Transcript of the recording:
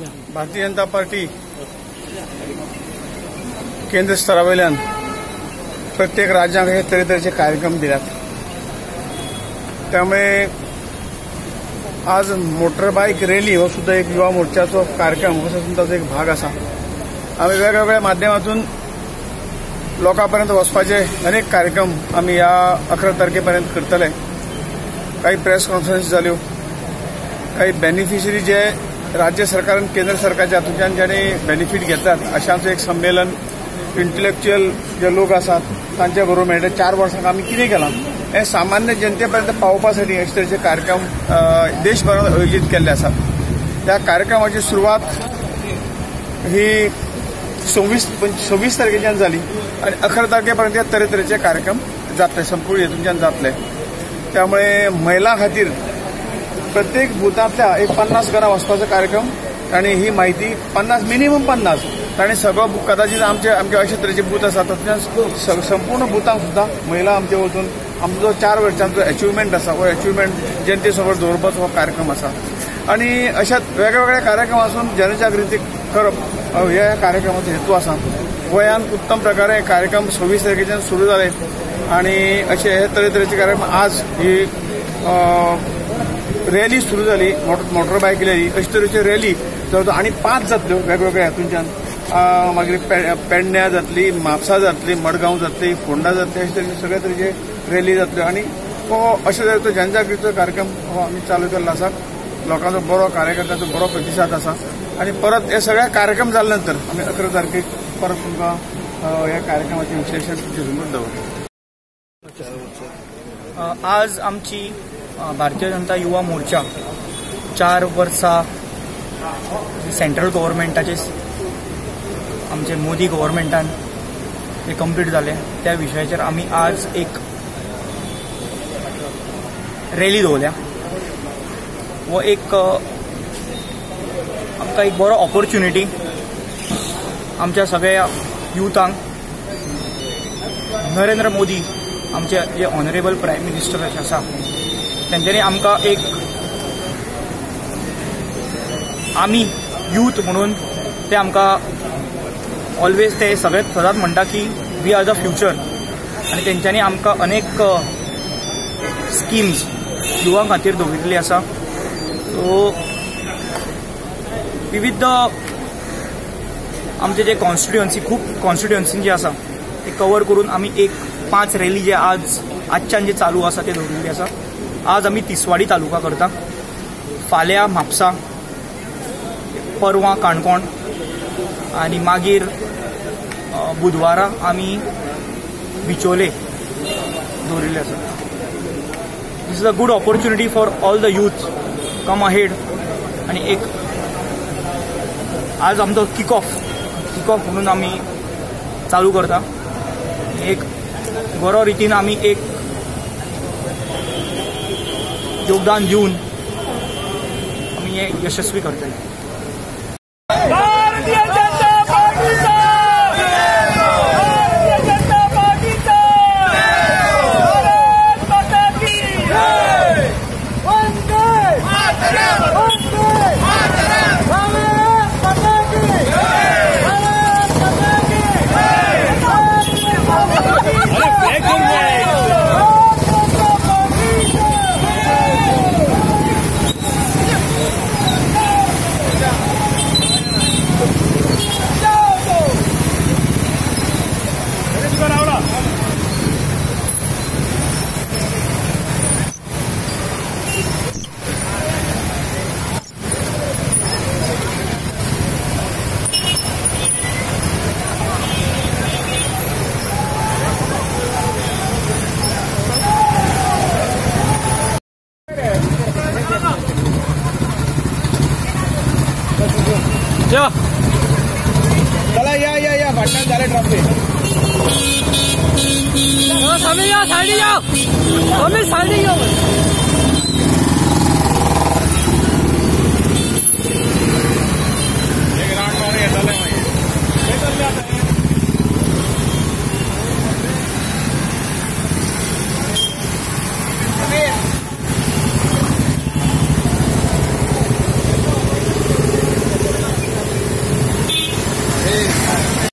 Bharatiya Janata party केंद्र स्तरा वयल्यान प्रत्येक राज्यांक हे तरेतरेचे कार्यक्रम दिल्यात. त्यामुळे आज मोटर बायक रॅली हो सुद्धा एक युवा मोर्चाचो कार्यक्रम हो सुद्धा ताचो एक भाग आसा. आमी वेगवेगळ्या माध्यमातून लोकां पर्यंत वचपाचे अनेक कार्यक्रम आमी ह्या 11 तारखे पर्यंत करतले. काही प्रेस कॉन्फरन्स जाल्यो, काही बेनिफिशरी जे राज्य सरकार आनी केंद्र सरकारच्या हातूंतल्यान ज्यांनी बेनिफीट घेतात अशांचो एक संमेलन, इंटलेक्च्युअल जे लोक आसात तांच्या बरोबर मेळटा. 4 वर्सांक आमी कितें केलां हें सामान्य जनते पर्यंत पावोवपा साठी अशे तरेचे कार्यक्रम देशभरात आयोजीत केल्ले आसात. त्या कार्यक्रमाची सुरवात ही 26 तारखेच्यान जाली आनी 11 तारखे पर्यंत तरेतरेचे कार्यक्रम जातले, संपूर्ण हेतूंच्यान जातले. त्यामुळे महिलां खातीर प्रत्येक बुथांतल्या एक 50 घरां वचपाचो कार्यक्रम आनी ही माहिती 50 मिनिमम 50 ताणें सगळो कदाचित आमचे आमचे अशे तरेचे बूथ आसात तातूंतल्यान संपूर्ण बुथांक सुद्दां महिला आमचे वचून आमचो जो 4 वर्सांचो अचिवमेंट आसा हो अचिवमेंट जनते समोर दवरपाचो हो कार्यक्रम आसा. आनी अशा वेगवेगळ्या कार्यक्रमासून जनजागृती करप ह्या कार्यक्रमाचो हेतू आसा. गोंयांत उत्तम प्रकारे कार्यक्रम 26 तारखेच्यान सुरू जाले आनी अशे हे तरेतरेचे कार्यक्रम आज ही रॅली सुरू जाली, मोटर बायक रॅली, अशे तरेची रॅली जवळ आनी 5 जातल्यो वेगवेगळ्या हातूंच्यान. मागीर पेडण्या जातली, म्हापसा जातली, मडगांव जातली, फोंडा जातली, अशे तरेचे सगळे तरेचे रॅली जातल्यो. आनी हो अशे तरेचो जनजागृतीचो कार्यक्रम हो आमी चालू केल्लो आसा. लोकांचो बरो, कार्यकर्त्यांचो बरो प्रतिसाद आसा. आनी परत हे सगळे कार्यक्रम जाले नंतर आमी 11 तारखेक परत तुमकां ह्या कार्यक्रमाचें विश्लेशण तुमचे समोर दवरतले. आज आमची भारतीय जनता युवा मोर्चा 4 वर्सां सेंट्रल गव्हर्मेंटाचे आमचे मोदी गव्हर्मेंटान ते कंप्लीट जाले त्या विशयाचेर आमी आज एक रॅली दवरल्या. हो एक आमकां एक बरो ऑपॉर्च्युनिटी आमच्या सगळ्या युथांक नरेंद्र मोदी आमचे जे ऑनरेबल प्रायम मिनिस्टर अशें आसा तेंच्यांनी आमकां एक आमी यूथ म्हणून ते आमकां ऑलवेज ते सगळे सदांच म्हणटा की we are the future. आनी तेंच्यांनी आमकां अनेक स्किम्स युवां खातीर दवरिल्ली आसा. सो विविध आमचे जे कॉन्स्टिट्युएन्सी, खूब कॉन्स्टिट्युएन्सी जे आसा ते कवर करून आमी एक 5 रॅली जे आज आजच्यान जे चालू आसा ते दवरिल्ली आसा. आज आमी तिसवाडी तालुका करता, फाल्यां म्हापसा, परवां काणकोण आनी मागीर बुधवारा आमी बिचोले दवरिल्ले आसा. This is a good opportunity for all the youth come ahead. आनी एक आज आमचो किक ऑफ म्हणून आमी चालू करता. एक बरो रितीन आमी एक योगदान दिवन आमी हे यशस्वी करतले. चला या या या फाटल्यान जालें ट्राफीक. सामने या, साइड या, सामने साइड या.